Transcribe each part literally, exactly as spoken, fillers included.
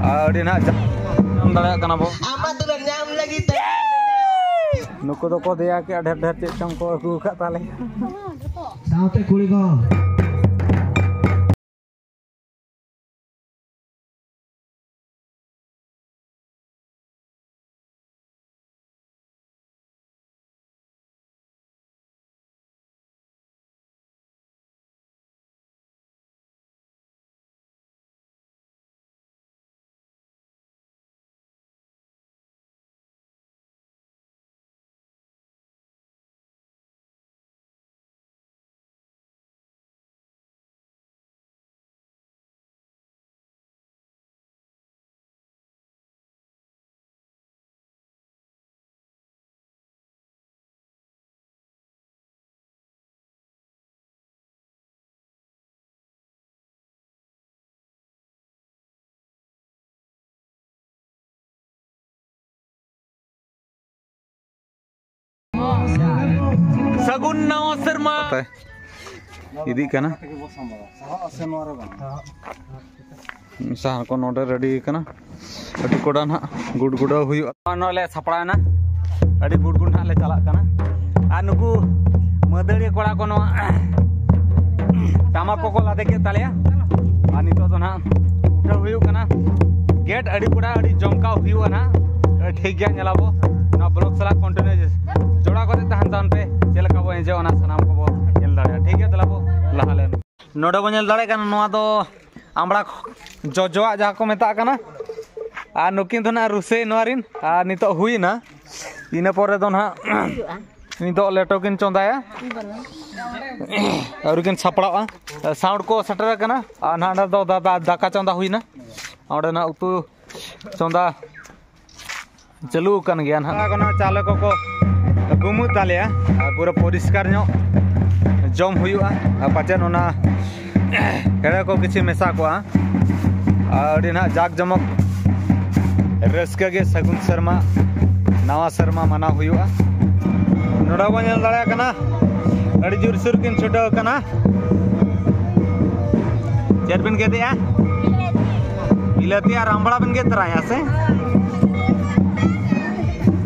ᱟᱹᱰᱤ ᱱᱟᱦᱟᱜ ᱡᱟ-, ᱧᱟᱢ ᱫᱟᱲᱮᱭᱟᱜ ᱠᱟᱱᱟ ᱵᱚ᱾ ᱟᱢᱟᱜ ᱫᱩᱞᱟᱹᱲ ᱧᱟᱢ ᱞᱟᱹᱜᱤᱫ ᱛᱮ᱾ ᱱᱩᱠᱩ ᱫᱚᱠᱚ ᱫᱮᱭᱟ ᱠᱮᱜᱼᱟ, ᱰᱷᱮᱨ ᱰᱷᱮᱨ ᱪᱮᱫ ᱪᱚᱝ ᱠᱚ ᱟᱹᱜᱩ ᱟᱠᱟᱫ ᱛᱟᱞᱮᱭᱟ᱾ ᱥᱟᱶᱛᱮ ᱠᱩᱲᱤ ᱠᱚ᱾ ᱥᱟᱹᱜᱩᱱ ᱱᱟᱣᱟ ᱥᱮᱨᱢᱟ᱾ ᱤᱫᱤᱜ ᱠᱟᱱᱟ᱾ ᱥᱟᱦᱟᱱ ᱠᱚ ᱱᱚᱰᱮ ᱨᱮᱰᱤ ᱠᱟᱱᱟ᱾ ᱟᱹᱰᱤ ᱠᱚᱰᱟ ᱱᱟᱦᱟᱜ ᱜᱩᱰᱜᱩᱰᱟᱹᱣ ᱦᱩᱭᱩᱜᱼᱟ᱾ ᱱᱚᱜᱼᱚᱭ ᱞᱮ ᱥᱟᱯᱲᱟᱣ ᱮᱱᱟ᱾ ᱟᱹᱰᱤ ᱜᱩᱰᱜᱩᱰ ᱱᱟᱦᱟᱜ ᱞᱮ ᱪᱟᱞᱟᱜ ᱠᱟᱱᱟ᱾ ᱟᱨ ᱱᱩᱠᱩ ᱢᱟᱹᱫᱟᱹᱲᱤᱭᱟᱹ ᱠᱚᱲᱟ ᱠᱚ ᱱᱚᱣᱟ ᱴᱟᱢᱟᱠ ᱠᱚᱠᱚ ᱞᱟᱫᱮ ᱠᱮᱫ ᱛᱟᱞᱮᱭᱟ᱾ ᱟᱨ ᱱᱤᱛᱚᱜ ᱫᱚ ᱱᱟᱦᱟᱜ ᱩᱴᱷᱟᱹᱣ ᱦᱩᱭᱩᱜ ᱠᱟᱱᱟ᱾ ᱜᱮᱴ ᱟᱹᱰᱤ ᱠᱚᱰᱟ ᱟᱹᱰᱤ ᱡᱚᱢᱠᱟᱣ ᱦᱩᱭᱩᱜᱼᱟ ᱱᱟᱦᱟᱜ᱾ ᱴᱷᱤᱠ ᱜᱮᱭᱟ, ᱧᱮᱞᱟᱵᱚ᱾ ᱱᱚᱣᱟ ᱵᱞᱚᱜ ᱥᱟᱞᱟᱜ ᱠᱚᱱᱴᱤᱱᱤᱭᱩ ᱡᱚᱲᱟᱣ ᱠᱟᱛᱮ ᱛᱟᱦᱮᱱ ᱛᱟᱵᱚᱱ ᱯᱮ᱾ ᱪᱮᱫ ᱞᱮᱠᱟ ᱵᱚ ᱮᱱᱡᱚᱭᱟ ᱚᱱᱟ ᱥᱟᱱᱟᱢ ᱠᱚᱵᱚ ᱧᱮᱞ ᱫᱟᱲᱮᱭᱟᱜᱼᱟ᱾ ᱴᱷᱤᱠ ᱜᱮᱭᱟ, ᱫᱮᱞᱟ ᱵᱚ ᱞᱟᱦᱟ ᱞᱮᱱ᱾ ᱱᱚᱰᱮ ᱵᱚ ᱧᱮᱞ ᱫᱟᱲᱮᱭᱟᱜ ᱠᱟᱱᱟ, ᱱᱚᱣᱟ ᱫᱚ ᱟᱢᱲᱟ ᱠᱷ-, ᱡᱚᱡᱚᱣᱟᱜ ᱡᱟᱦᱟᱸ ᱠᱚ ᱢᱮᱛᱟᱜ ᱠᱟᱱᱟ᱾ ᱟᱨ ᱱᱩᱠᱤᱱ ᱫᱚ ᱱᱟᱦᱟᱜ ᱨᱩᱥᱟᱹᱭ ᱱᱚᱣᱟ ᱨᱤᱱ, ᱟᱨ ᱱᱤᱛᱚᱜ ᱦᱩᱭᱱᱟ᱾ ᱤᱱᱟᱹ ᱯᱚᱨᱮ ᱫᱚ ᱱᱟᱦᱟᱜ ᱱᱤᱛᱚᱜ ᱞᱮᱴᱚ ᱠᱤᱱ ᱪᱚᱸᱫᱟᱭᱟ᱾ ᱟᱹᱣᱨᱤ ᱠᱤᱱ ᱥᱟᱯᱲᱟᱜᱼᱟ᱾ ᱥᱟᱣᱩᱱᱰ ᱠᱚ ᱥᱮᱴᱮᱨ ᱟᱠᱟᱱᱟ᱾ ᱟᱨ ᱱᱟᱦᱟᱜ ᱱᱚᱰᱮ ᱫᱚ ᱫᱟ-, ᱫᱟ-, ᱫᱟᱠᱟ ᱪᱚᱸᱫᱟ ᱦᱩᱭᱱᱟ᱾ ᱚᱸᱰᱮ ᱱᱟᱦᱟᱜ ᱩᱛᱩ ᱪᱚᱸᱫᱟ ᱪᱟᱹᱞᱩ ᱟᱠᱟᱱ ᱜᱮᱭᱟ ᱱᱟᱦᱟᱜ᱾ ᱚᱱᱟ ᱪᱟᱣᱞᱮ ᱠᱚᱠᱚ ᱜᱩᱢᱩᱜ ᱛᱟᱞᱮᱭᱟ ᱟᱨ ᱯᱩᱨᱟᱹ ᱯᱚᱨᱤᱥᱠᱟᱨ ᱧᱚᱜ ᱡᱚᱢ ᱦᱩᱭᱩᱜᱼᱟ᱾ ᱟᱨ ᱯᱟᱪᱮᱫ ᱚᱱᱟ ᱦᱮᱲᱮ ᱠᱚ ᱠᱤᱪᱷᱩ ᱢᱮᱥᱟ ᱠᱚᱜᱼᱟ᱾ ᱟᱨ ᱟᱹᱰᱤ ᱱᱟᱦᱟᱜ ᱡᱟᱠ ᱡᱚᱢᱚᱠ ᱨᱟᱹᱥᱠᱟᱹ ᱜᱮ ᱥᱟᱹᱜᱩᱱ ᱥᱮᱨᱢᱟ, ᱱᱟᱣᱟ ᱥᱮᱨᱢᱟ ᱢᱟᱱᱟᱣ ᱦᱩᱭᱩᱜᱼᱟ᱾ ᱱᱚᱰᱮ ᱵᱚᱱ ᱧᱮᱞ ᱫᱟᱲᱮᱭᱟᱜ ᱠᱟᱱᱟ, ᱟᱹᱰᱤ ᱡᱳᱨᱥᱳᱨ ᱠᱤᱱ ᱪᱷᱩᱴᱟᱹᱣ ᱟᱠᱟᱱᱟ᱾ ᱪᱮᱫ ᱵᱤᱱ ᱜᱮᱫᱮᱜᱼᱟ? ᱡᱟᱹᱛᱤᱭᱟᱜ ᱨᱟᱢᱵᱲᱟ ᱵᱮᱱ ᱜᱮᱫ ᱛᱚᱨᱟᱭᱟ ᱥᱮ?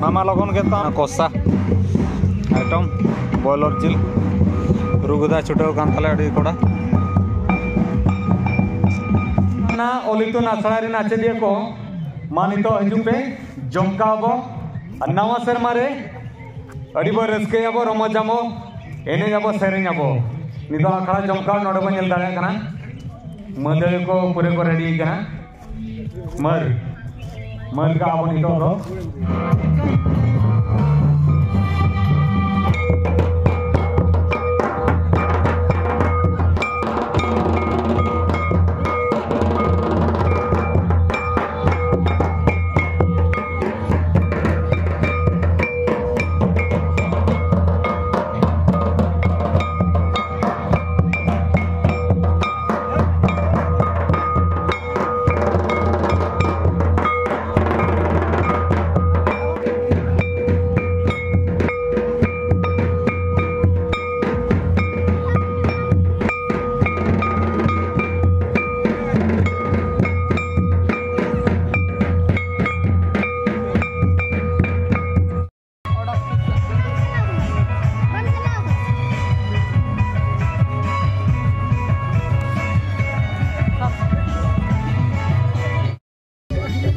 ᱢᱟᱢᱟ ᱞᱚᱜᱚᱱ ᱜᱮᱫ ᱛᱟᱢ᱾ ᱠᱚᱥᱟ ᱟᱭᱴᱚᱢ, ᱵᱚᱭᱞᱚᱨ ᱡᱤᱞ᱾ ᱨᱩᱜᱩᱫᱟ ᱪᱷᱩᱴᱟᱹᱣ ᱠᱟᱱ ᱛᱟᱞᱮ ᱟᱹᱰᱤ ᱠᱚᱲᱟ᱾ ᱚᱱᱟ ᱚᱞ ᱤᱛᱩᱱ ᱟᱥᱲᱟ ᱨᱮᱱ ᱟᱪᱮᱫᱤᱭᱟᱹ ᱠᱚ, ᱢᱟ ᱱᱤᱛᱚᱜ ᱦᱤᱡᱩᱜ ᱯᱮ, ᱡᱚᱢᱠᱟᱣ ᱵᱚ᱾ ᱟᱨ ᱱᱟᱣᱟ ᱥᱮᱨᱢᱟ ᱨᱮ ᱟᱹᱰᱤ ᱵᱚ ᱨᱟᱹᱥᱠᱟᱹᱭᱟᱵᱚ, ᱨᱚᱢᱚᱡᱟᱵᱚ, ᱮᱱᱮᱡ ᱟᱵᱚ, ᱥᱮᱨᱮᱧ ᱟᱵᱚ᱾ ᱱᱤᱛᱚᱜ ᱟᱠᱷᱲᱟ ᱡᱚᱢᱠᱟᱣ ᱱᱚᱰᱮ ᱵᱚ ᱧᱮᱞ ᱫᱟᱲᱮᱭᱟᱜ ᱠᱟᱱᱟ᱾ ᱢᱟᱹᱫᱟᱹᱲᱤᱭᱟᱹ ᱠᱚ ᱯᱩᱨᱟᱹ ᱠᱚ ᱨᱮᱰᱤ ᱠᱟᱱᱟ᱾ ᱢᱟᱹᱨ, ᱢᱟᱹᱨ ᱠᱟᱜᱼᱟ ᱵᱚ ᱱᱤᱛᱚᱜ ᱫᱚ᱾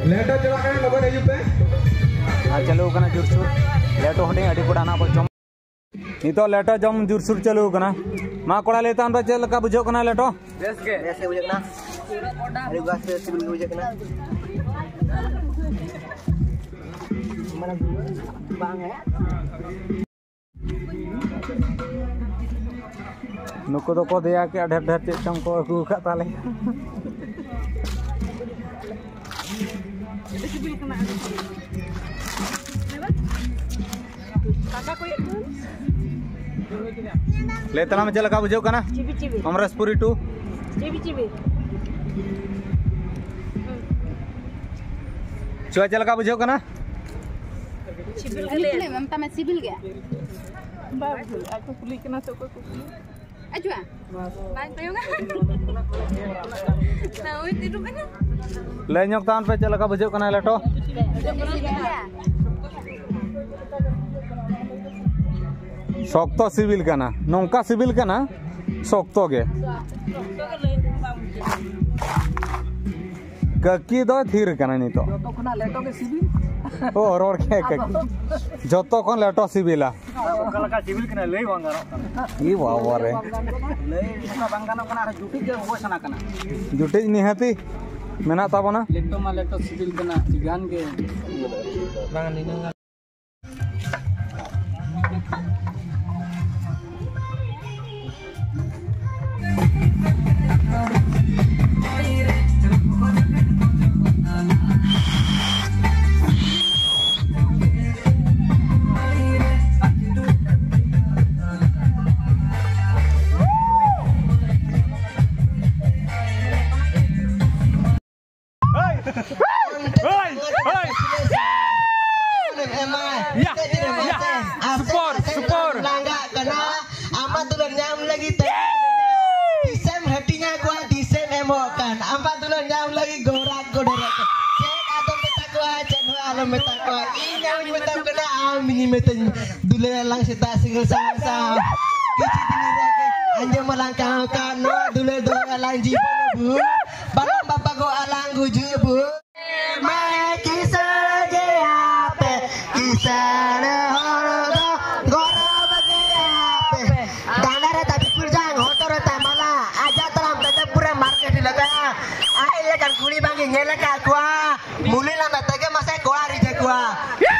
ᱞᱮᱴᱚ ᱪᱟᱞᱟᱜ ᱠᱟᱱᱟ, ᱞᱚᱜᱚᱱ ᱦᱤᱡᱩᱜ ᱯᱮ᱾ ᱟᱨ ᱪᱟᱹᱞᱩ ᱠᱟᱱᱟ ᱡᱳᱨᱥᱳᱨ ᱞᱮᱴᱚ ᱦᱟᱹᱴᱤᱧ, ᱟᱹᱰᱤ ᱠᱚᱲᱟ ᱱᱟᱜ ᱵᱚ ᱡᱚᱢ᱾ ᱱᱤᱛᱚᱜ ᱞᱮᱴᱚ ᱡᱚᱢ ᱡᱳᱨᱥᱳᱨ ᱪᱟᱹᱞᱩ ᱠᱟᱱᱟ᱾ ᱢᱟ ᱠᱚᱲᱟ, ᱞᱟᱹᱭ ᱛᱟᱢ ᱫᱚ ᱪᱮᱫ ᱞᱮᱠᱟ ᱵᱩᱡᱷᱟᱹᱜ ᱠᱟᱱᱟ ᱞᱮᱴᱚ? ᱵᱮᱥ ᱜᱮ᱾ ᱵᱮᱥ ᱜᱮ ᱵᱩᱡᱷᱟᱹᱜ ᱠᱟᱱᱟ᱾ ᱟᱹᱰᱤ ᱵᱮᱥ ᱜᱮ ᱥᱤᱵᱤᱞ ᱜᱮ ᱵᱩᱡᱷᱟᱹᱜ ᱠᱟᱱᱟ᱾ ᱵᱟᱝ ᱦᱮᱸ᱾ ᱱᱩᱠᱩ ᱫᱚᱠᱚ ᱫᱮᱭᱟ ᱠᱮᱜᱼᱟ, ᱰᱷᱮᱨ ᱰᱷᱮᱨ ᱪᱮᱫ ᱪᱚᱝ ᱠᱚ ᱟᱹᱜᱩ ᱟᱠᱟᱫ ᱛᱟᱞᱮᱭᱟ᱾ ᱞᱟᱹᱭ ᱛᱟᱞᱟᱝ ᱢᱮ, ᱪᱮᱫ ᱞᱮᱠᱟ ᱵᱩᱡᱷᱟᱹᱜ ᱠᱟᱱᱟ? ᱪᱤᱵᱤ ᱪᱤᱵᱤ᱾ ᱚᱢᱨᱮᱥᱯᱩᱨᱤ ᱴᱩ᱾ ᱪᱤᱵᱤ ᱪᱤᱵᱤ᱾ ᱪᱩᱣᱟ, ᱪᱮᱫ ᱞᱮᱠᱟ ᱵᱩᱡᱷᱟᱹᱜ ᱠᱟᱱᱟ? ᱥᱤᱵᱤᱞ ᱜᱮ ᱞᱟᱹᱭᱟ᱾ ᱠᱩᱞᱤ ᱢᱮ, ᱢᱮᱛᱟᱢ ᱢᱮ, ᱥᱤᱵᱤᱞ ᱜᱮᱭᱟ? ᱵᱟᱭ ᱵᱩᱡᱷᱟᱹᱣ, ᱟᱡ ᱠᱚ ᱠᱩᱞᱤ ᱠᱟᱱᱟ ᱥᱮ ᱚᱠᱚᱭ ᱠᱚ ᱠᱩᱞᱤ? ᱟᱡ ᱪᱩᱣᱟ? ᱵᱟᱭ ᱠᱚᱭᱚᱜᱟ᱾ ᱱᱟ ᱳᱭ ᱛᱤᱨᱩᱵ ᱮᱱᱟ᱾ ᱞᱟᱹᱭ ᱧᱚᱜ ᱛᱟᱵᱚᱱ ᱯᱮ, ᱪᱮᱫ ᱞᱮᱠᱟ ᱵᱩᱡᱷᱟᱹᱜ ᱠᱟᱱᱟ ᱞᱮᱴᱚ? ᱥᱚᱠᱛᱚ ᱥᱤᱵᱤᱞ ᱠᱟᱱᱟ, ᱱᱚᱝᱠᱟ ᱥᱤᱵᱤᱞ ᱠᱟᱱᱟ, ᱥᱚᱠᱛᱚ ᱜᱮ᱾ ᱠᱟᱹᱠᱤ ᱫᱚ ᱛᱷᱤᱨ ᱠᱟᱱᱟ ᱱᱤᱛᱚᱜ᱾ ᱡᱚᱛᱚ ᱠᱷᱚᱱᱟᱜ ᱞᱮᱴᱚ ᱜᱮ ᱥᱤᱵᱤᱞ᱾ ᱚ, ᱨᱚᱲ ᱠᱮᱫ ᱠᱟᱹᱠᱤ᱾ ᱟᱫᱚ ᱡᱚᱛᱚ ᱠᱷᱚᱱ ᱞᱮᱴᱚ ᱥᱤᱵᱤᱞᱟ᱾ ᱚᱠᱟ ᱞᱮᱠᱟ ᱥᱤᱵᱤᱞ ᱠᱟᱱᱟ, ᱞᱟᱹᱭ ᱵᱟᱝ ᱜᱟᱱᱚᱜ ᱠᱟᱱᱟ᱾ ᱤ ᱵᱟᱵᱟ ᱨᱮ᱾ ᱞᱟᱹᱭ ᱚᱱᱠᱟ ᱵᱟᱝ ᱜᱟᱱᱚᱜ ᱠᱟᱱᱟ, ᱟᱨ ᱡᱩᱴᱤᱡ ᱜᱮ ᱦᱚᱵᱚ ᱥᱟᱱᱟ ᱠᱟᱱᱟ᱾ ᱡᱩᱴᱤᱡ ᱱᱤᱦᱟᱹᱛᱤ ᱢᱮᱱᱟᱜ ᱛᱟᱵᱚᱱᱟ᱾ ᱞᱮᱴᱚ ᱢᱟ ᱞᱮᱴᱚ ᱥᱤᱵᱤᱞ ᱠᱟᱱᱟ, ᱟᱹᱰᱤ ᱜᱟᱱ ᱜᱮ᱾ ᱵᱟᱝ, ᱱᱤᱱᱟᱹᱜ ᱜᱟᱱ᱾ ᱦᱳᱭ, ᱦᱳᱭ, ᱦᱳᱭ᱾ ᱮᱢᱟ᱾ ᱭᱟ, ᱭᱟ, super, super᱾ ᱞᱟᱸᱜᱟᱜ ᱠᱟᱱᱟ᱾ ᱟᱢᱟᱜ ᱫᱩᱞᱟᱹᱲ ᱧᱟᱢ ᱞᱟᱹᱜᱤᱫ ᱛᱮ ᱛᱤᱥᱮᱢ ᱦᱟᱹᱴᱤᱧᱟ ᱠᱚᱣᱟ, ᱛᱤᱥᱮᱢ ᱮᱢᱚᱜ ᱠᱟᱱ᱾ ᱟᱢᱟᱜ ᱫᱩᱞᱟᱹᱲ ᱧᱟᱢ ᱞᱟᱹᱜᱤᱫ ᱜᱚᱨᱟᱠ ᱠᱚ ᱰᱚᱨᱟᱜ ᱠᱟᱱ᱾ ᱪᱮᱫ ᱟᱫᱚᱢ ᱢᱮᱛᱟ ᱠᱚᱣᱟ, ᱪᱮᱫ ᱦᱚᱸ ᱟᱞᱚᱢ ᱢᱮᱛᱟ ᱠᱚᱣᱟ᱾ ᱤᱧ ᱟᱢᱤᱧ ᱢᱮᱛᱟᱢ ᱠᱟᱱᱟ, ᱟᱢ ᱤᱧᱤᱧ ᱢᱮᱛᱟᱹᱧ᱾ ᱫᱩᱞᱟᱹᱲ ᱟᱞᱟᱝ ᱥᱮᱛᱟᱜ ᱥᱤᱸᱜᱟᱹᱲ ᱥᱟᱶ ᱥᱟᱶ᱾ ᱠᱤᱪᱷᱩ ᱫᱤᱱ ᱨᱮᱜᱮ ᱟᱸᱡᱚᱢ ᱟᱞᱟᱝ ᱠᱟᱦᱟᱣ ᱠᱟᱱ ᱱᱚᱣᱟ ᱫᱩᱞᱟᱹᱲ ᱫᱚ ᱟᱞᱟᱝ ᱡᱤᱵᱚᱱ ᱵᱷᱳᱨ᱾ ᱵᱟᱞᱟᱝ ᱵᱟᱯᱟᱜᱚᱜ ᱟᱞᱟᱝ ᱜᱩᱡᱩᱜ ᱵᱷᱳᱨ᱾ ᱢᱟᱭ ᱠᱤᱥᱟᱹᱬ ᱜᱮᱭᱟ ᱯᱮ, ᱠᱤᱥᱟᱹᱬ ᱦᱚᱲ ᱫᱚ ᱜᱚᱨᱚᱵ ᱜᱮᱭᱟ ᱯᱮ᱾ ᱰᱟᱸᱰᱟ ᱨᱮ ᱛᱟᱵᱤᱡ ᱯᱩᱨᱡᱟᱝ, ᱦᱚᱴᱚᱜ ᱨᱮ ᱛᱟᱭ ᱢᱟᱞᱟ, ᱟᱡᱟᱜ ᱛᱟᱲᱟᱢ ᱛᱮᱜᱮ ᱯᱩᱨᱟᱹ ᱢᱟᱨᱠᱮᱴ ᱞᱟᱜᱟᱜᱼᱟ᱾ ᱟᱡ ᱞᱮᱠᱟᱱ ᱠᱩᱲᱤ ᱵᱟᱝ ᱤᱧ ᱧᱮᱞ ᱟᱠᱟᱫ ᱠᱚᱣᱟ᱾ ᱢᱩᱞᱤ ᱞᱟᱸᱫᱟ ᱛᱮᱜᱮ ᱢᱟᱥᱮ ᱠᱚᱲᱟ ᱨᱤᱡᱷᱟᱹ ᱠᱚᱣᱟ᱾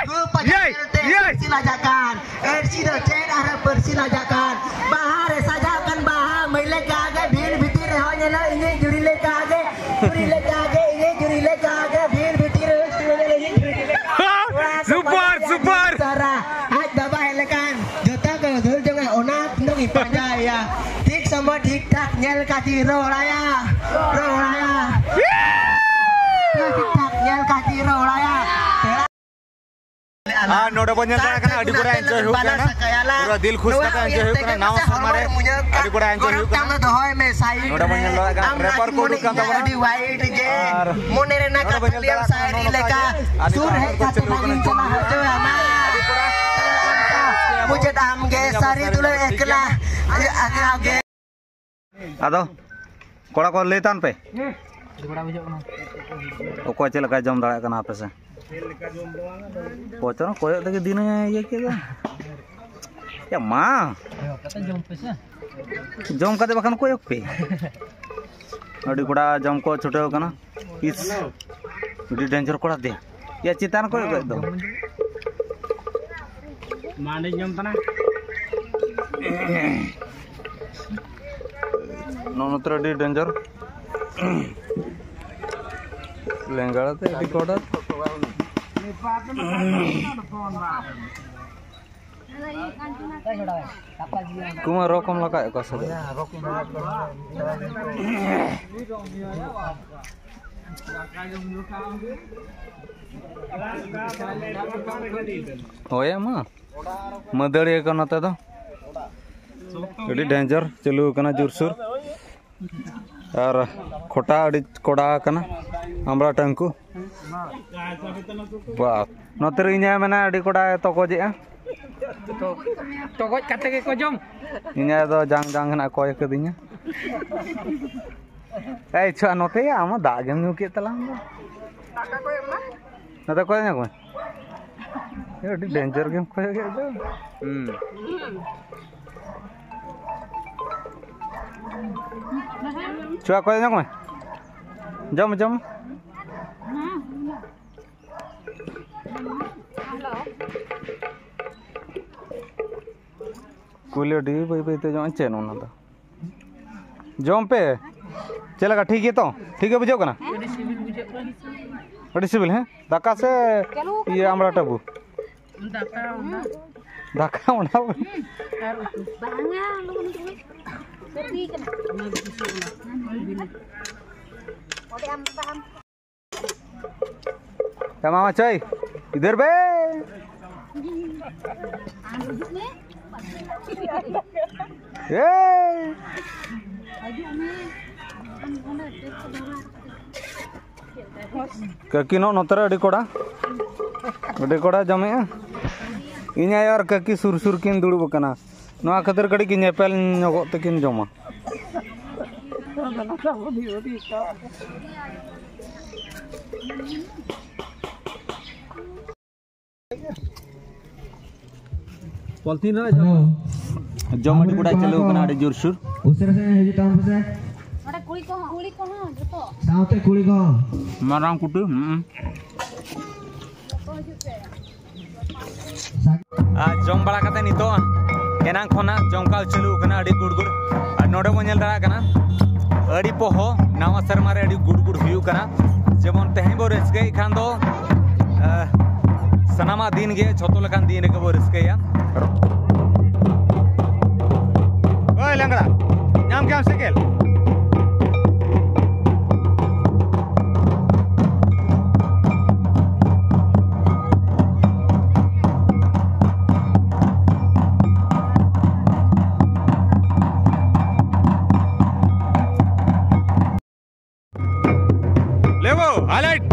ᱨᱩᱯ ᱟᱡᱟᱜ ᱧᱮᱞᱛᱮ ᱟᱹᱨᱥᱤ ᱞᱟᱡᱟᱜ ᱠᱟᱱ᱾ ᱟᱹᱨᱥᱤ ᱫᱚ ᱪᱮᱫ ᱟᱨᱦᱚᱸ ᱯᱟᱹᱨᱥᱤ ᱞᱟᱡᱟᱜ ᱠᱟᱱ᱾ ᱵᱟᱦᱟ ᱨᱮ ᱥᱟᱡᱟᱣ ᱠᱟᱱ ᱵᱟᱦᱟ ᱢᱟᱹᱭᱞᱟᱹ ᱠᱟᱜᱮ, ᱵᱷᱤᱲ ᱵᱷᱤᱛᱤᱨ ᱨᱮᱦᱚᱸ ᱧᱮᱞᱚᱜ ᱤᱧᱤᱡ ᱡᱩᱨᱤ ᱞᱮᱠᱟᱜᱮ, ᱡᱩᱨᱤ ᱞᱮᱠᱟᱜᱮ, ᱤᱧᱤᱡ ᱡᱩᱨᱤ ᱞᱮᱠᱟᱜᱮ, ᱵᱷᱤᱲ ᱵᱷᱤᱛᱤᱨ ᱨᱮᱦᱚᱸ ᱧᱮᱞᱚᱜ ᱤᱧᱤᱡ ᱡᱩᱨᱤ ᱞᱮᱠᱟᱜᱮ᱾ Super, super. ᱥᱟᱨᱟ ᱟᱡ ᱵᱟᱵᱟ ᱦᱮᱡ ᱞᱮᱠᱟᱱ ᱡᱚᱛᱚ ᱠᱚ ᱫᱷᱩᱨ ᱡᱚᱝᱟ, ᱚᱱᱟ ᱫᱚᱧ ᱯᱟᱸᱡᱟᱭᱟ᱾ ᱴᱷᱤᱠ ᱥᱚᱢᱚᱭ ᱴᱷᱤᱠ ᱴᱷᱟᱠ ᱧᱮᱞ ᱠᱟᱛᱮ ᱨᱚᱲᱟᱭᱟ, ᱨᱚᱲᱟᱭᱟ᱾ ᱴᱷᱤᱠ ᱴᱷᱟᱠ ᱧᱮᱞ ᱠᱟᱛᱮ ᱨᱚᱲᱟᱭᱟ᱾ ᱟᱨ ᱱᱚᱰᱮ ᱵᱚᱱ ᱧᱮᱞ ᱫᱟᱲᱮᱭᱟᱜ ᱠᱟᱱᱟ, ᱟᱹᱰᱤ ᱠᱚᱲᱟ enjoy ᱦᱩᱭᱩᱜ ᱠᱟᱱᱟ᱾ ᱯᱩᱨᱟᱹ ᱫᱤᱞ ᱠᱷᱩᱥ ᱠᱟᱛᱮ enjoy ᱦᱩᱭᱩᱜ ᱠᱟᱱᱟ᱾ ᱱᱟᱣᱟ ᱥᱮᱨᱢᱟ ᱨᱮ ᱟᱹᱰᱤ ᱠᱚᱲᱟ enjoy ᱦᱩᱭᱩᱜ ᱠᱟᱱᱟ᱾ ᱫᱚᱦᱚᱭ ᱢᱮ side ᱱᱚᱰᱮ ᱵᱚᱱ ᱧᱮᱞ ᱫᱟᱲᱮᱭᱟᱜ ᱠᱟᱱᱟ, ᱨᱮᱯᱟᱨ ᱠᱚ ᱩᱰᱩᱠ ᱠᱟᱱ ᱛᱟᱵᱚᱱᱟ᱾ ᱟᱹᱰᱤ wide ᱜᱮ ᱟᱨ ᱢᱚᱱᱮ ᱨᱮᱱᱟᱜ ᱱᱚᱰᱮ ᱵᱚᱱ ᱠᱟᱛᱷᱟ ᱧᱮᱞ ᱞᱟᱹᱭᱟᱢ ᱫᱟᱲᱮᱭᱟᱜ ᱠᱟᱱᱟ, ᱥᱟᱭᱨᱤ ᱱᱚᱜᱼᱚ ᱱᱚᱝᱠᱟ ᱞᱮᱠᱟ ᱜᱮ ᱟᱹᱰᱤ ᱥᱩᱨ ᱠᱚᱲᱟ ᱦᱮᱡ ᱦᱚᱲ ᱠᱚ ᱠᱟᱛᱮ ᱪᱟᱹᱞᱩ ᱵᱟᱝ ᱠᱟᱱᱟ᱾ ᱤᱧ ᱪᱟᱞᱟᱣ ᱦᱚᱪᱚ ᱟᱢᱟ᱾ ᱟᱹᱰᱤ ᱠᱚᱲᱟ ᱢᱩᱪᱟᱹᱫ ᱟᱢ ᱜᱮ ᱥᱟᱹᱨᱤ ᱫᱩᱞᱟᱹᱲ ᱮᱠᱞᱟ᱾ ᱟᱜᱮ ᱟᱫᱚ ᱠᱚᱲᱟ ᱠᱚ ᱞᱟᱹᱭ ᱛᱟᱵᱚᱱ ᱯᱮ᱾ ᱚᱠᱚᱭ ᱪᱮᱫ ᱞᱮᱠᱟᱭ ᱡᱚᱢ ᱫᱟᱲᱮᱭᱟᱜ ᱠᱟᱱᱟ ᱟᱯᱮ ᱥᱮ? ᱯᱚᱪᱚᱨ ᱠᱚᱭᱚᱜ ᱛᱮᱜᱮ ᱫᱤᱱᱮ ᱤᱭᱟᱹ ᱠᱮᱫᱟ᱾ ᱭᱟ ᱢᱟ᱾ ᱡᱚᱢ ᱠᱟᱛᱮ ᱵᱟᱠᱷᱟᱱ ᱠᱚᱭᱚᱜ ᱯᱮ᱾ ᱟᱹᱰᱤ ᱠᱚᱲᱟ ᱡᱚᱢ ᱠᱚ ᱪᱷᱩᱴᱟᱹᱣ ᱠᱟᱱᱟ᱾ ᱤᱥ, ᱟᱹᱰᱤ danger ᱠᱚᱲᱟ ᱫᱮ᱾ ᱭᱟ ᱪᱮᱛᱟᱱ ᱠᱚᱭᱚᱜ ᱠᱮᱫ ᱫᱚ᱾ ᱢᱟᱱᱮ ᱡᱚᱢ ᱠᱟᱱᱟ᱾ ᱱᱚᱜᱼᱚ ᱱᱚᱛᱮ ᱨᱮ ᱟᱹᱰᱤ danger᱾ ᱞᱮᱸᱜᱟ ᱛᱮ ᱟᱹᱰᱤ ᱠᱚᱰᱟ᱾ ᱠᱩᱢᱟ ᱨᱚᱠᱚᱢ ᱞᱟᱜᱟᱣᱮᱫ ᱠᱚᱣᱟ ᱥᱮ ᱪᱮᱫ? ᱦᱳᱭ ᱢᱟ᱾ ᱢᱟᱹᱫᱟᱹᱲᱤᱭᱟᱹ ᱠᱚ ᱱᱚᱛᱮ ᱫᱚ ᱟᱹᱰᱤ danger ᱪᱟᱹᱞᱩ ᱟᱠᱟᱱᱟ ᱡᱳᱨᱥᱳᱨ᱾ ᱟᱨ ᱠᱷᱚᱴᱟ ᱟᱹᱰᱤ ᱠᱚᱰᱟ ᱟᱠᱟᱱᱟ ᱟᱢᱲᱟ ᱴᱟᱹᱝᱠᱩ᱾ ᱵᱟ, ᱱᱚᱛᱮ ᱨᱮ ᱤᱧᱟᱹᱜ ᱢᱮᱱᱟᱜᱼᱟ, ᱟᱹᱰᱤ ᱠᱚᱰᱟ ᱛᱚᱠᱚᱡᱮᱜᱼᱟ᱾ ᱛᱚ, ᱛᱚᱜᱚᱡ ᱠᱟᱛᱮ ᱜᱮᱠᱚ ᱡᱚᱢ᱾ ᱤᱧᱟᱹᱜ ᱫᱚ ᱡᱟᱝ ᱡᱟᱝ ᱦᱮᱱᱟᱜ ᱠᱚᱭ ᱠᱟᱹᱫᱤᱧᱟ᱾ ᱮᱭ ᱪᱷᱩᱣᱟ, ᱱᱚᱛᱮ ᱭᱟ, ᱟᱢᱟᱜ ᱫᱟᱜ ᱜᱮᱢ ᱧᱩ ᱠᱮᱫ ᱛᱟᱞᱟᱝ ᱫᱚ᱾ ᱫᱟᱠᱟ ᱠᱚ ᱮᱢ ᱢᱟ᱾ ᱱᱚᱛᱮ ᱠᱚᱭ ᱧᱚᱜ ᱢᱮ᱾ ᱮ, ᱟᱹᱰᱤ danger ᱜᱮᱢ ᱠᱚᱭᱚᱜ ᱮᱫ ᱫᱚ᱾ ᱦᱩᱸ᱾ ᱪᱷᱩᱣᱟ, ᱠᱚᱭᱚᱜ ᱧᱚᱜ ᱢᱮ᱾ ᱡᱚᱢ, ᱡᱚᱢ᱾ ᱠᱩᱞᱤ ᱟᱹᱰᱤ ᱵᱟᱹᱭ ᱵᱟᱹᱭ ᱛᱮ ᱡᱚᱢ, ᱪᱮᱫ ᱚᱱᱟ ᱫᱚ? ᱡᱚᱢ ᱯᱮ᱾ ᱪᱮᱫ ᱞᱮᱠᱟ, ᱴᱷᱤᱠ ᱜᱮᱭᱟ ᱛᱚ? ᱴᱷᱤᱠ ᱜᱮ ᱵᱩᱡᱷᱟᱹᱜ ᱠᱟᱱᱟ? ᱟᱹᱰᱤ ᱥᱤᱵᱤᱞ, ᱦᱮᱸ? ᱫᱟᱠᱟ ᱥᱮ ᱤᱭᱟᱹ ᱟᱢᱲᱟ ᱴᱟᱹᱵᱩ? ᱫᱟᱠᱟ ᱚᱱᱟ᱾ ᱫᱟᱠᱟ ᱚᱱᱟ᱾ ᱵᱟᱝᱟ, ᱟᱞᱚ ᱩᱱᱟᱹᱜ ᱫᱚ ᱵᱟᱝ᱾ ᱥᱟᱹᱨᱫᱤ ᱠᱟᱱᱟ᱾ ᱚᱸᱰᱮ ᱟᱢ ᱵᱟᱵᱟ ᱟᱢ ᱮ ᱢᱟᱢᱟ ᱪᱟᱭ, ᱤᱫᱷᱟᱨ ᱵᱮ᱾ ᱟᱢ ᱦᱤᱡᱩᱜ ᱢᱮ᱾ ᱮᱭ! ᱦᱤᱡᱩᱜ ᱢᱮ᱾ ᱟᱢ ᱚᱸᱰᱮ ᱪᱮᱫ ᱠᱚ ᱫᱚᱨᱠᱟᱨ? ᱠᱟᱹᱠᱤ ᱱᱚᱜᱼᱚ ᱱᱚᱛᱮ ᱨᱮ ᱟᱹᱰᱤ ᱠᱚᱲᱟ, ᱟᱹᱰᱤ ᱠᱚᱲᱟ ᱡᱚᱢᱮᱜᱼᱟ᱾ ᱤᱧ ᱟᱭᱳ ᱟᱨ ᱠᱟᱹᱠᱤ ᱥᱩᱨ ᱥᱩᱨ ᱠᱤᱱ ᱫᱩᱲᱩᱵ ᱟᱠᱟᱱᱟ᱾ ᱱᱚᱣᱟ ᱠᱷᱟᱹᱛᱤᱨ ᱠᱟᱹᱴᱤᱡ ᱠᱤᱱ ᱧᱮᱯᱮᱞ ᱧᱚᱜᱚᱜ ᱛᱮᱠᱤᱱ ᱡᱚᱢᱟ᱾ ᱯᱚᱞᱛᱷᱤᱱ ᱨᱮ ᱦᱮᱞᱳ᱾ ᱡᱚᱢ ᱟᱹᱰᱤ ᱜᱚᱴᱟ ᱪᱟᱹᱞᱩ ᱠᱟᱱᱟ, ᱟᱹᱰᱤ ᱡᱳᱨᱥᱳᱨ᱾ ᱩᱥᱟᱹᱨᱟ ᱥᱮ ᱦᱤᱡᱩᱜ ᱛᱟᱵᱚᱱ ᱯᱮᱥᱮ᱾ ᱱᱚᱰᱮ ᱠᱩᱲᱤ ᱠᱚᱦᱚᱸ, ᱠᱩᱲᱤ ᱠᱚᱦᱚᱸ ᱡᱚᱛᱚ᱾ ᱥᱟᱶᱛᱮ ᱠᱩᱲᱤ ᱠᱚᱦᱚᱸ᱾ ᱢᱟᱨᱟᱝ ᱠᱩᱴᱤ, ᱦᱩᱸ᱾ ᱟᱨ ᱡᱚᱢ ᱵᱟᱲᱟ ᱠᱟᱛᱮ ᱱᱤᱛᱚᱜ ᱮᱱᱟᱝ ᱠᱷᱚᱱᱟᱜ ᱡᱚᱢᱠᱟᱣ ᱪᱟᱹᱞᱩ ᱠᱟᱱᱟ, ᱟᱹᱰᱤ ᱜᱩᱲᱜᱩᱲ᱾ ᱟᱨ ᱱᱚᱰᱮ ᱵᱚᱱ ᱧᱮᱞ ᱫᱟᱲᱮᱭᱟᱜ ᱠᱟᱱᱟ ᱟᱹᱰᱤ ᱯᱚᱦᱚ ᱱᱟᱣᱟ ᱥᱮᱨᱢᱟ ᱨᱮ ᱟᱹᱰᱤ ᱜᱩᱲᱜᱩᱲ ᱦᱩᱭᱩᱜ ᱠᱟᱱᱟ᱾ ᱡᱮᱢᱚᱱ ᱛᱮᱦᱮᱧ ᱵᱚ ᱨᱟᱹᱥᱠᱟᱹᱭᱮᱫ ᱠᱷᱟᱱ ᱫᱚ, ᱟᱦ, ᱥᱟᱱᱟᱢᱟᱜ ᱫᱤᱱ ᱜᱮ, ᱡᱷᱚᱛᱚ ᱞᱮᱠᱟᱱ ᱫᱤᱱ ᱨᱮᱜᱮ ᱵᱚ ᱨᱟᱹᱥᱠᱟᱹᱭᱟ᱾ ᱳᱭ ᱞᱟᱝᱜᱽᱲᱟ, ᱧᱟᱢ ᱠᱮᱫᱟᱢ ᱥᱟᱭᱠᱮᱞ? লেবু, হাইলাইট।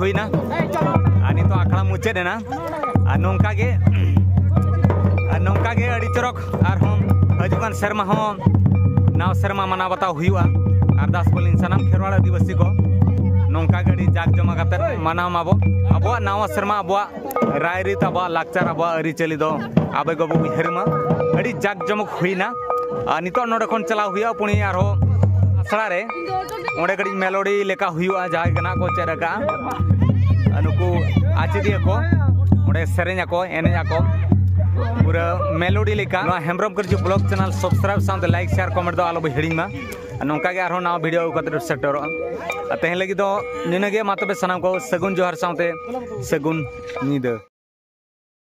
ᱦᱩᱭᱱᱟ᱾ ᱟᱨ ᱱᱤᱛᱚᱜ ᱟᱠᱷᱲᱟ ᱢᱩᱪᱟᱹᱫ ᱮᱱᱟ᱾ ᱟᱨ ᱱᱚᱝᱠᱟ ᱜᱮ, ᱟᱨ ᱱᱚᱝᱠᱟ ᱜᱮ ᱟᱹᱰᱤ ᱪᱚᱨᱚᱠ ᱟᱨᱦᱚᱸ ᱦᱤᱡᱩᱜ ᱠᱟᱱ ᱥᱮᱨᱢᱟ ᱦᱚᱸ ᱱᱟᱣᱟ ᱥᱮᱨᱢᱟ ᱢᱟᱱᱟᱣ ᱵᱟᱛᱟᱣ ᱦᱩᱭᱩᱜᱼᱟ᱾ ᱟᱨᱫᱟᱥ ᱠᱚᱞᱤᱧ ᱥᱟᱱᱟᱢ ᱠᱷᱮᱨᱣᱟᱲ ᱟᱹᱫᱤᱵᱟᱹᱥᱤ ᱠᱚ ᱱᱚᱝᱠᱟ ᱜᱮ ᱟᱹᱰᱤ ᱡᱟᱠ ᱡᱚᱢᱚᱠ ᱠᱟᱛᱮ ᱢᱟᱱᱟᱣ ᱢᱟᱵᱚ᱾ ᱟᱵᱚᱣᱟᱜ ᱱᱟᱣᱟ ᱥᱮᱨᱢᱟ, ᱟᱵᱚᱣᱟᱜ ᱨᱟᱭᱨᱤᱛ, ᱟᱵᱚᱣᱟᱜ ᱞᱟᱠᱪᱟᱨ, ᱟᱵᱚᱣᱟᱜ ᱟᱹᱨᱤᱪᱟᱹᱞᱤ ᱫᱚ ᱟᱵᱚ ᱜᱮᱵᱚ ᱩᱭᱦᱟᱹᱨ ᱢᱟ᱾ ᱟᱹᱰᱤ ᱡᱟᱠ ᱡᱚᱢᱚᱠ ᱦᱩᱭᱱᱟ᱾ ᱟᱨ ᱱᱤᱛᱚᱜ ᱱᱚᱰᱮ ᱠᱷᱚᱱ ᱪᱟᱞᱟᱣ ᱦᱩᱭᱩᱜᱼᱟ ᱯᱩᱱᱭᱟ ᱟᱨᱦᱚᱸ ᱟᱥᱲᱟ ᱨᱮ᱾ ᱚᱸᱰᱮ ᱠᱟᱹᱴᱤᱡ ᱢᱮᱞᱳᱰᱤ ᱞᱮᱠᱟ ᱦᱩᱭᱩᱜᱼᱟ, ᱡᱟᱦᱟᱸᱭ ᱜᱮ ᱱᱟᱜ ᱠᱚ ᱪᱮᱫ ᱟᱠᱟᱫᱼᱟ᱾ ᱟᱨ ᱱᱩᱠᱩ ᱟᱪᱮᱫᱤᱭᱟᱹ ᱠᱚ ᱚᱸᱰᱮ ᱥᱮᱨᱮᱧ ᱟᱠᱚ, ᱮᱱᱮᱡ ᱟᱠᱚ, ᱯᱩᱨᱟᱹ ᱢᱮᱞᱳᱰᱤ ᱞᱮᱠᱟ᱾ ᱱᱚᱣᱟ ᱦᱮᱢᱵᱨᱚᱢ ᱠᱟᱹᱨᱡᱩ ᱵᱞᱚᱜ ᱪᱮᱱᱮᱞ ᱥᱟᱵᱥᱠᱨᱟᱭᱤᱵ ᱥᱟᱶᱛᱮ ᱞᱟᱭᱤᱠ, ᱥᱮᱭᱟᱨ, ᱠᱚᱢᱮᱱᱴ ᱫᱚ ᱟᱞᱚ ᱵᱚ ᱦᱤᱲᱤᱧ ᱢᱟ᱾ ᱟᱨ ᱱᱚᱝᱠᱟ ᱜᱮ ᱟᱨᱦᱚᱸ ᱱᱟᱣᱟ ᱵᱷᱤᱰᱤᱭᱳ ᱟᱹᱜᱩ ᱠᱟᱛᱮ ᱥᱮᱴᱮᱨᱚᱜᱼᱟ᱾ ᱟᱨ ᱛᱮᱦᱮᱧ ᱞᱟᱹᱜᱤᱫ ᱫᱚ ᱱᱤᱱᱟᱹᱜ ᱜᱮ᱾ ᱢᱟ ᱛᱚᱵᱮ ᱥᱟᱱᱟᱢ ᱠᱚ ᱥᱟᱹᱜᱩᱱ ᱡᱚᱦᱟᱨ ᱥᱟᱶᱛᱮ ᱥᱟᱹᱜᱩᱱ ᱧᱤᱫᱟᱹ᱾